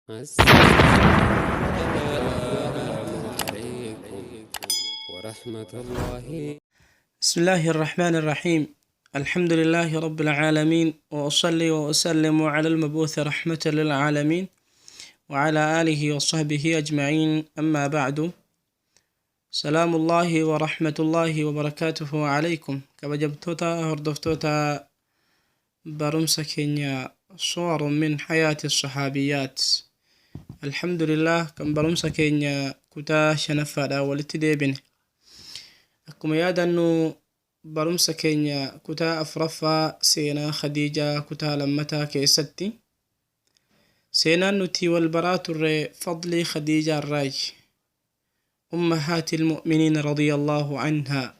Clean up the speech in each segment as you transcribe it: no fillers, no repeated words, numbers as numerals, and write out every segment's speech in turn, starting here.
السلام عليكم ورحمة الله. بسم الله الرحمن الرحيم، الحمد لله رب العالمين، وأصلي وأسلم على المبعوث رحمة للعالمين وعلى آله وصحبه أجمعين، أما بعد، سلام الله ورحمة الله وبركاته عليكم. Kabajamtoota hordoftoota barumsa keenya صور من حياة الصحابيات، الحمد لله kan barumsa keenya kutaa shanaffaadha walitti deebine. Akkuma yaadannu, barumsa keenya kutaa afraffaa seenaa Khadiijaa kutaa lammataa keessatti seenaan nuti wal baraa turre fadlii Khadiijaa irraayi، أمهات المؤمنين رضي الله عنها.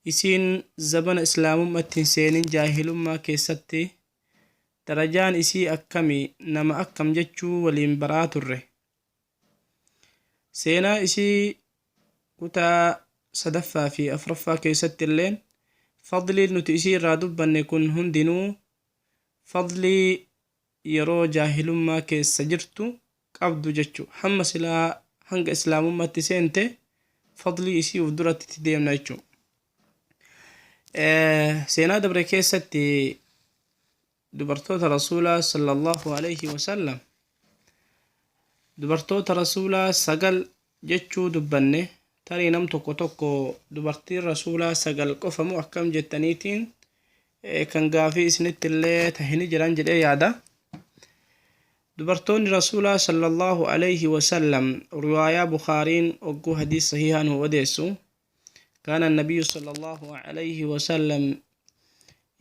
Isiin zabana islaamummaatti hin seenin jaahilummaa keessatti darajaan isii akkami, nama akkam jechuu waliin baraa turre. Seenaa isii kutaa sadaffaa fi afraffaa keessatti illeen fadliin nuti isii irraa dubbanne kun hundinuu fadlii yeroo jaahilummaa keessa jirtu qabdu jechu. Hamma silaa hanga islaamummaatti seente fadlii isii uf duratti itti deemna jechu. Seenaa dabre keessatti dubartoota Rasuulaa صلى الله عليه وسلم, dubartoota Rasuulaa sagal jechuu dubbanne. Tarii nam tokko tokko dubartiin Rasuulaa sagal qofamu akkam jettaniitiin kan gaafii isinitti illee tahini jiran jedhee yaada. Dubartoonni Rasuulaa صلى الله عليه وسلم, riwaayaa Bukaariin ogguu hadiis sahihaa nu odeessu, كان النبي صلى الله عليه وسلم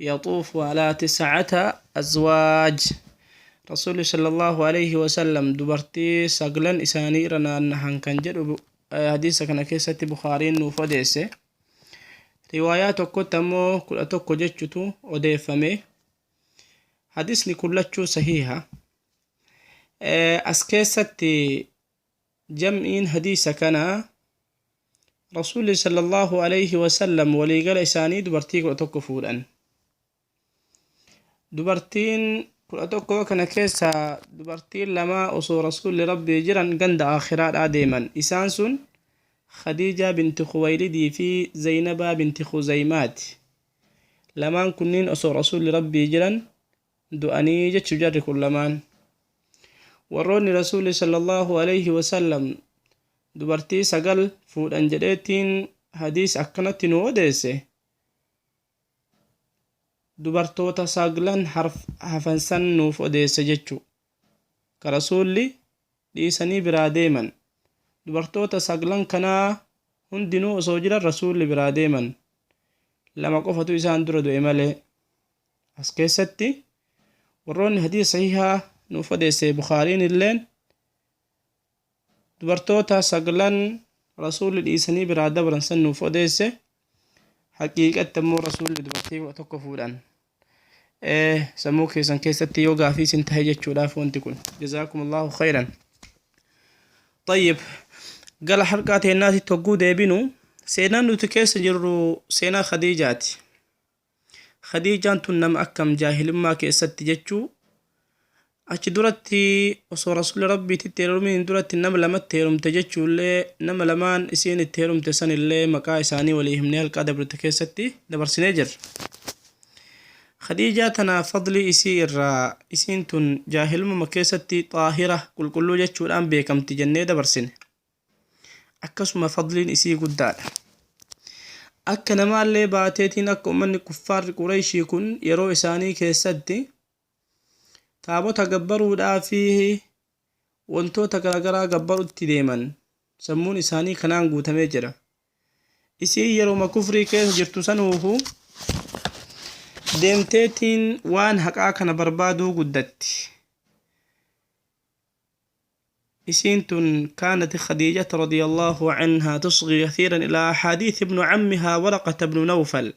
يطوف على تسعة أزواج. Rasuulli صلى الله عليه وسلم dubartii saglan isaanii irra naannahan kan jedhu hadiisa kana keessatti Bukaariin nuuf odeesse. Riwaayaa tokkotti ammoo 11 jechutu odeeffame. Hadisni kun lachuu sahiha. As keessatti jam'iin hadiisa kanaa Rasuulli صلى الله عليه وسلم waliigala isaanii dubartii 11 fuudhan. Dubartiin 11 kana keessaa dubartiin lama osoo Rasuulli Rabbii jiran ganda aakhiraadhaa deeman. Isaan sun Khadiijaa binti Khuwaylidii fi Zaynabaa binti Khuzaymaati. Lamaan kunniin osoo Rasuulli Rabbii jiran du'anii jechuu. Jarri kun lamaan, warroonni Rasuulli صلى الله عليه وسلم dubartii sagal fuudhan jedheetiin hadiis akkanatti nu odeesse, dubartoota saglan hafansan nuuf odeesse jechu, ka Rasuulli dhiisanii biraa deeman. Dubartoota saglan kanaa hundinuu osoo jiran Rasuulli biraa deeman, lama qofatu isaan dura du'e malee. As keessatti warroonni hadiis sahihaa nuuf odeesse, Bukaariin illeen, dubartoota saglan Rasuulli dhiisanii biraa dabran san nuuf odeesse. Haqiiqatti ammoo Rasuulli dubartii 11 fuudhan. Sammuu keessan keessatti yoo gaafii isin tahe jechuudhaaf wanti kun. جزاكم الله خيرا. طيب, gala harqaa teennaatitti hogguu deebinu, seenaan nuti keessa jirru seenaa Khadiijaati. Khadiijaan tun nama akkam jaahilummaa keessatti jechuu? Achi duratti osoo Rasuulli Rabbiititti heerumiin duratti nama lamatti heerumte jechuullee, nama lamaan isiin itti heerumte sanillee maqaa isaanii walii himnee halqaa dabrte keessatti dabarsinee jirra. Khadiijaa tana fadlii isii irraa isiin tun jaahilummaa keessatti xaahira, qulqulluu jechuudhaan beekamti jennee dabarsine. Akkasuma fadliin isii guddaadha. Akka namaallee baateetiin akka ummanni kuffaarri Qureeshii kun yeroo isaanii keessatti taabota gabbaruudhaa fi wantoota garaagaraa gabbarutti deeman, sammuun isaanii kanaan guutamee jira. Isiin yeroo kufrii keessa jirtu sanuufu deemteetiin waan haqaa kana barbaaduu guddatti. Isiin tun كانت خديجة رضي الله عنها تصغي كثيرا إلى أحاديث ابن عمها ورقة بن نوفل.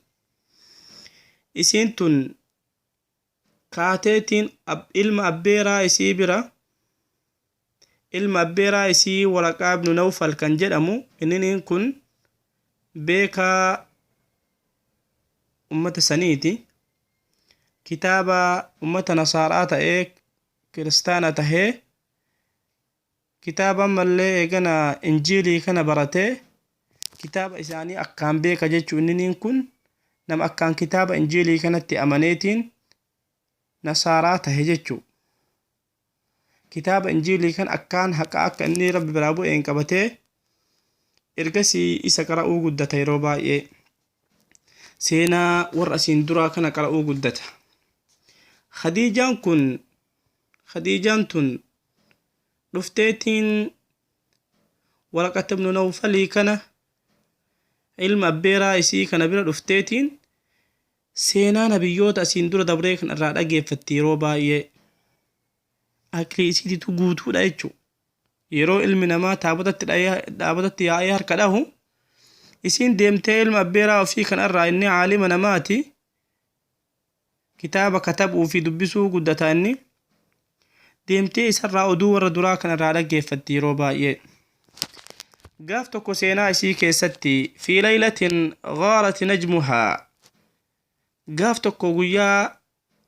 Isiin tun kaateetiin ilma abbeeraa isii bira, ilma abbeeraa isii Waraqaa ibnu Nawfal kan jedhamu, inniniin kun beekaa ummata saniiti, kitaaba ummata nasaaraa ta'ee kiristaana tahee. Kitaaba ammallee eegana injiilii kana baratee kitaaba isaanii akkaan beeka jechuu. Inniniin kun nama akkaan kitaaba injiilii kanatti amaneetiin nasaaraa tahe jechuu. Kitaaba injiilii kan akkaan haqa akka inni rabbi biraa bu'een qabatee ergasii isa qara'uu guddata. Yeroo baay'ee seenaa warra asiin duraa kana qara'uu guddata. Khadiijaan kun, Khadiijaan tun dhufteetiin Waraqata ibnu Nawfalii kana, ilma abbeeraa isii kana bira dhufteetiin seenaa nabiyyoota asiin dura dabree kan irraa dhageeffatti. Yeroo baay'ee aqlii isiititu guutuudha jechuudha. Yeroo ilmi namaa taabootatti yaa'ee harka dhahu, isiin deemtee ilma abbeeraa ofii kan irraa, inni caalima namaati, kitaaba katabuu fi dubbisuu guddataa, inni deemtee isarraa oduu warra duraa kan irraa dhaggeeffatti yeroo baay'ee. Gaaf tokko seenaa isii keessatti, في ليلة غارت نجمها, gaaf tokko guyyaa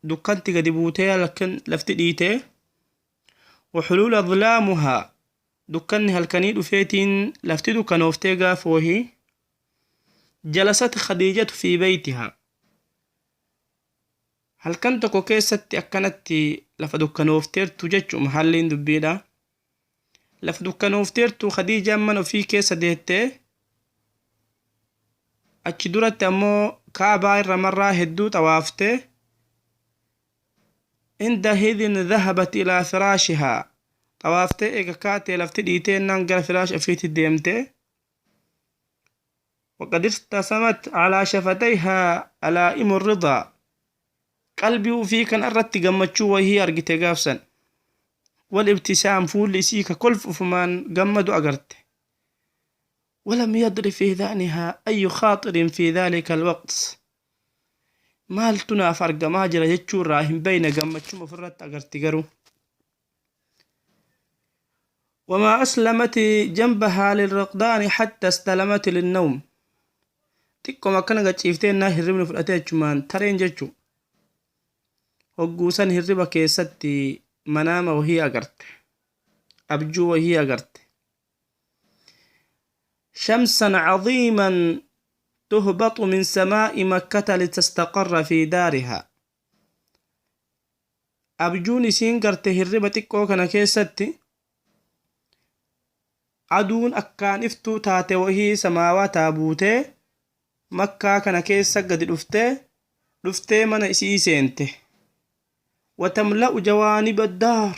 dukkanti gadi buutee halkan lafti dhiitee, وحلول ظلامها, dukkanni halkanii dhufeetiin lafti dukkanooftee gaaf wahii, جلست خديجة في بيتها. Halkan tokko keessatti akkanatti lafa dukkanoofteertu jechu. Mahalliin dubbiidha lafa dukkanoofteertu. Khadiijaan mana ofii keessa deettee, achi duratti ammoo Kaabaa irra marraa hedduu xawaaftee, عندئذ ذهبت إلى فراشها. Xawaaftee eega kaatee lafti dhiiteennaan gara firaash ofiitti deemtee, وقد ارتسمت على شفتيها علائم الرضا, qalbii ufii kan irratti gammachuu wahii argite gaafsan, والابتسام, fuulli isii ka kolfu ufumaan gammadu agarte. ولم يدر في ذهنها أي خاطر في ذلك الوقت. Maaltu naaf argamaa jira jechuu irraa hin beyne, gammachuma ofirratti agarti garuu. وما أسلمت جنبها للرقدان حتى استلمت للنوم. Xiqqooma akkana gachiifteennaa hirribni fudhatee achumaan tareen jechuu. Hogguusan hirriba keessatti manaama wahii agarte, abjuu wahii agarte. شمسا عظيما تهبط من سماء مكة لتستقر في دارها. Abjuun isiin garte hirriba xiqqoo kana keessatti aduun akkaan iftuu taate wahii samaawataa buutee Makkaa kana keessa gadi dhuftee dhuftee mana isii seente. وتملأ جوانب الدار,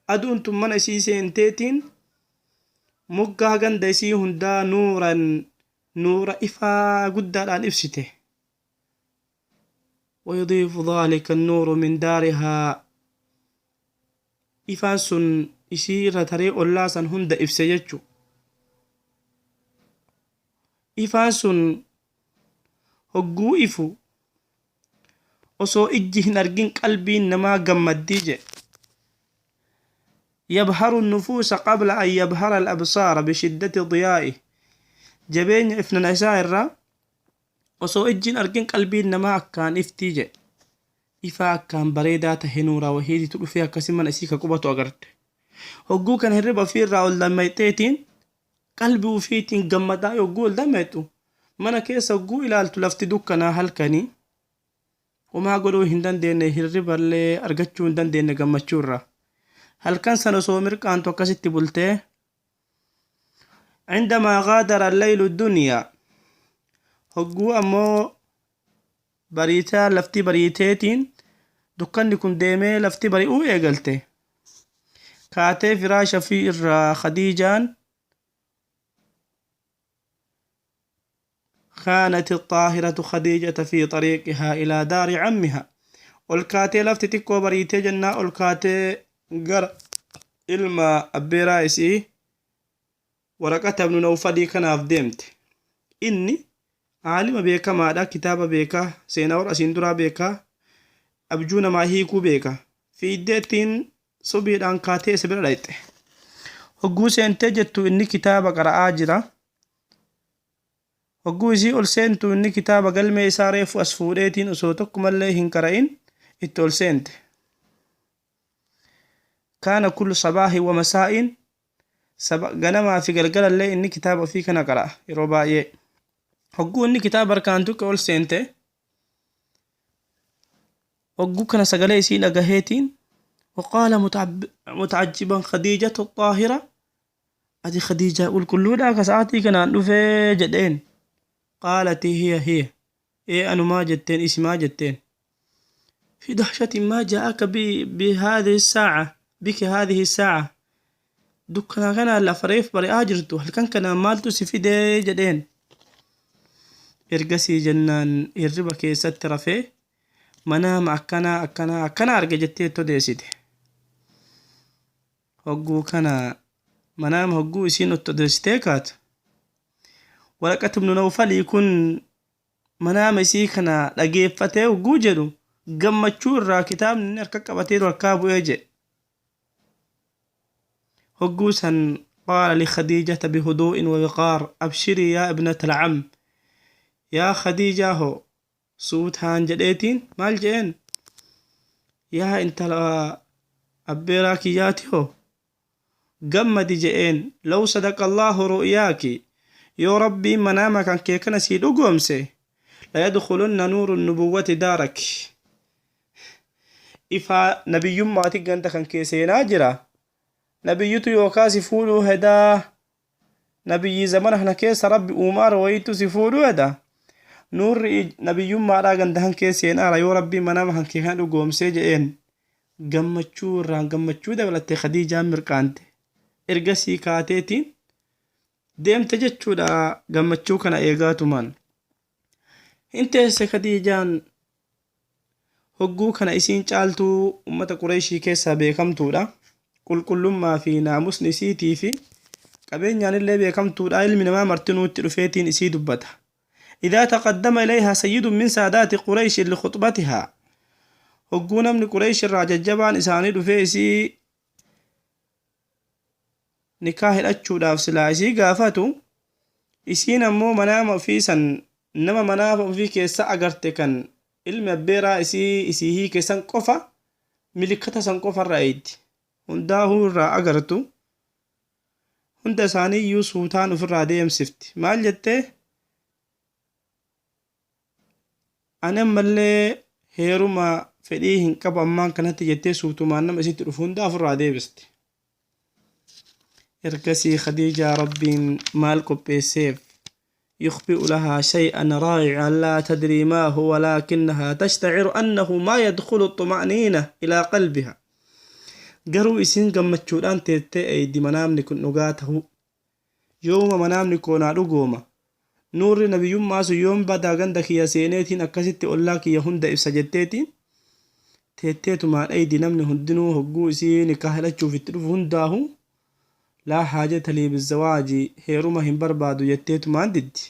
aduun tun mana isii seenteetiin moggaa ganda isii hundaa نورا, nuura ifaa guddaadhaan ibsite. ويضيف ذلك النور من دارها, ifaan sun isii irra taree ollaa san hunda ibse jechu. Ifaan sun hogguu ifu osoo ijji hin argin qalbiin namaa gammaddii jedhe. يبهر النفوس قبل أن يبهر الأبصار بشدة ضيائه. Jabeenya ifnana isaa irraa osoo ijjiin argin qalbiin namaa akkaan iftii jedhe. Ifaa akkaan bareedaa tahe, nuuraa wahiititu dhufee akkasi mana isii ka qubatu agarte. Hogguu kana hirriba ofiirraa ol dammayxeetiin qalbii ufiitiin gammadaa yogguu ol dammayxu, mana keessa hogguu ilaaltu lafti dukkanaa halkanii, homaa godhuu hin dandeenye, hirriballee argachuu hin dandeenye gammachuurraa. Halkan sana osoo mirqaantu akkasitti bultee, عندما غادر الليل الدنيا, hogguu ammoo bariitaa lafti bariiteetiin dukkanni kun deemee lafti bari'uu eegalte, kaatee firaasha fi irraa Khadiijaan, كانت الطاهرة خديجة في طريقها إلى دار عمها. Ol kaatee lafti xiqqoo bariitee jennaa ol kaatee gara ilma abbeeraa isii Waraqata ibnu Nawfalii kanaaf deemte. Inni aalima beekamaadha, kitaaba beekaa, seenaa warra asiin duraa beekaa, abjuu namaa hiikuu beeka. Fiiddeettiin subiidhaan kaatee isa bira dhayxe. Hogguu seentee jettu inni kitaaba qara'aa jira. Hogguu isii ol seentu inni kitaaba galmee isaa reefu as fuudheetiin osoo tokkumallee hin qara'in itti ol seente. كان كل صباح ومساء Ganamaa fi galgalallee inni kitaaba ofii kana qara'a yeroo baay'ee. Hogguu inni kitaaba harkaan tuqe ol seente. Hogguu kana sagalee isii dhagaheetiin وقال متعجبا خديجة الطاهرة أتي خديجة قل كل ساعتي كان dhufee jedheen. قالت هي هي إيه أنا ما جتين إيش ما جتين. في دهشة ما جاءك بهذه الساعة بك هذه الساعة dukkana kana lafa reef bari'aa jirtu halkan kana maaltu si fidee jedheen. Ergasii jennaan hirriba keessatti rafee manaama akkanaa akkanaa akkana arge jettee itti odeessite. Hogguu kana manaama hogguu isiin itti odeessitee kaatu Waraqat ibnu Nawfalii kun manaama isii kana dhageeffatee hogguu jedhu gammachuu irraa kitaabni inni harka qabatee harkaa bu'ee jedhe. Hogguu san قال لخديجة بهدوء ووقار أبشري يا ابنة العم yaa Khadiijaa hoo suutaan jedheetiin maal jedheen yaa intala abbeeraa kiyyaati hoo gammadi je'een لو صدق الله رؤياك yoo rabbiin manaama kan kee kana sii dhugoomse ليدخلن نور النبوة دارك ifaa nabiyyummaati ganda kan kee seenaa jira nabiyyutu yookaa si fuudhuu hedaa nabiyyii zamana kana keessa rabbi uumaara wayitu si fuudhuu heda nuurri nabiyyummaadhaa ganda kan kee seenaara yoo rabbiin manaama kan kee kana dhugoomsee je'een gammachuu irraan gammachuu dabalatte Khadiijaan mirqaante ergasii kaateetiin deemte jechuudha gammachuu kana eegaatumaan. Hin teesse Khadiijaan hogguu kana isiin caaltuu ummata Qureeshii keessaa beekamtuudha. Qulqullummaa fi naamusni isiitii fi qabeenyaan illee beekamtuudha. Ilmi namaa martinuu itti dhufeetiin isii dubbata. إذا تقدم إليها سيد من سادات قريش لخطبتها hogguu namni Qureesh irraa jajjabaan isaanii dhufee isii nikaa hidhachuudhaaf silaa isii gaafatu isiin ammoo manaama ofii san nama manaama ofii keessa agarte kan ilmi abbeeraa isii isii hiike san qofa milikkata san qofarraa eeydi hundaahuu irraa agartu hunda isaanii iyyuu suutaan ofirraa deemsifti maal jettee ani ammallee heeruma fedhii hin qabu ammaan kanatti jettee suutumaan nama isitti dhufu hunda ofirraa deebisti. Ergasii Khadiijaa rabbiin maal qopheesseef يخبئ لها شيئا رائعا لا تدري ما هو ولكنها تشتعر أنه ما يدخل الطمأنينة إلى قلبها garuu isiin gammachuudhaan teettee eeydi manaamni kun dhugaa ta'u yooma manaamni koonaa dhugooma nuurri nabiyyummaa sun yoom badaa ganda kiyya seeneetiin akkasitti ollaa kiyya hunda ibsa jetteetiin teetteetumaan eeydi namni hundinuu hogguu isii nikaa hidhachuuf itti dhufu hundaahu لا حاجة لي بالزواج heeruma hin barbaadu jetteetumaan diddi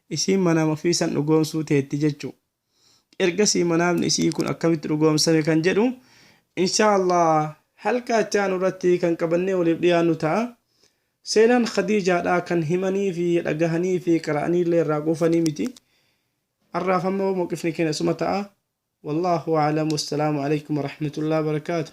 isiin manaama ofii san dhugoomsuu teetti jechuu ergasii manaamni isii kun akkamitti dhugoomsame kan jedhu insha Allah halka achaan irratti kan qabannee waliif dhiyaannu ta'a. Seenaan Khadiijaadhaa kan himanii fi dhagahanii fi qara'anii illee irraa quufanii miti. Har'aaf ammoo mawqifni keenya suma ta'a. والله أعلم والسلام عليكم ورحمة الله وبركاته.